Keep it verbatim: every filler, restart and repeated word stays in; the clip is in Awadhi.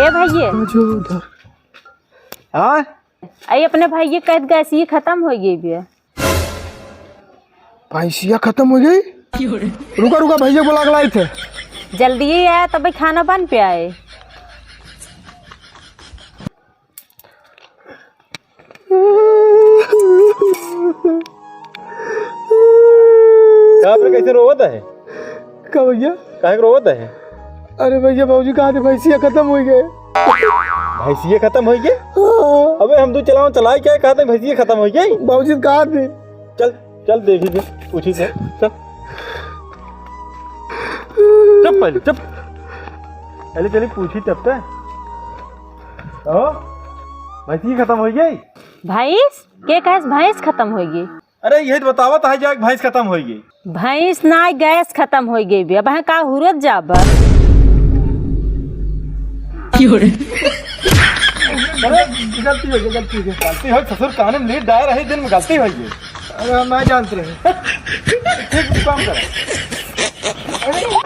ए भइये। हाँ? अई अपने भइये कहत गैसिये खतम होइ गई बिया। भैंसिया खतम होइ गई? रुका, रुका, भइया बोला के लाइत है। जल्दी ही आया, तब खाना बन पे आए। का रे, कैसे रोवत है? का भइया? काहे के रोवत है? अरे भइया, बाबूजी कहा थे भैंसिया खतम होइ गए। भैंसिया खतम होइ गए? हाँ। अबे हम तो चलाओ चलाए क्या, कहा थे भैंसिया खतम होइ गए? बाबूजी कहा थे। चल, चल देखी थे, पूछी थे, चल। चुप पहले, चुप। पहले चली पूछी तब तक। ओ, भैंसिया खतम होइ गए? भैंस? के कहेस भैंस खतम होइ गई? अरे, यही तो बतावत है, जा भैंस खतम होइ गई। भैंस ना, गैस खतम होइ गई बे। अब का हुरत जाबा? अरे, गलती होइ गई, गलती होइ गई। गलती होइ, ससुर काने में लीड डाल रहे दिन में गलती होइ गई। अरे, हम ना जानते रहे। ठीक काम करा। अरे,